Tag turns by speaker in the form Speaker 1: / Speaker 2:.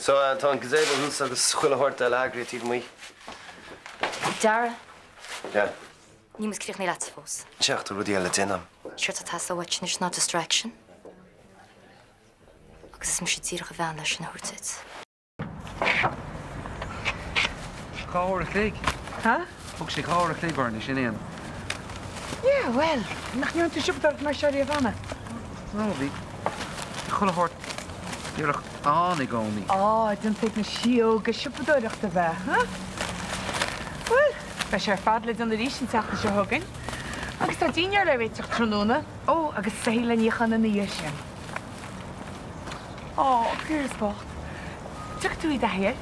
Speaker 1: So, tá an gazebo thuas agus chuile shórt eile eagraithe taobh amuigh.
Speaker 2: Dara.
Speaker 1: Yeah.
Speaker 2: Níl muid críochnaithe leatsa fós.
Speaker 1: Sea, ach tá rudaí eile le déanamh.
Speaker 2: Séard atá ag teastáil uait anois ná distraction. Agus is mise díreach an bhean leis sin a thabhairt duit.
Speaker 3: 2 uair a chloig?
Speaker 4: Ha?
Speaker 3: Thug sé 2 uair a chloig orainn, sin aon.
Speaker 4: Yeah, bhuel, nach ndearna tú siopadóireacht mar seo riamh cheana?
Speaker 3: No, bhí chuile shórt díreach ann i gcónaí.
Speaker 4: Á, déanta ag na síóga siopadóireachta ab ea, ha? Bhuel, beidh sé ar fad le déanamh arís an tseachtain seo chugainn. Agus tá dinnéar le réiteach tráthnóna. Ó, agus soithí le níochán ina dhiaidh sin. Á, Piaras bocht. Dtiocfaidh tú i dtaithí air?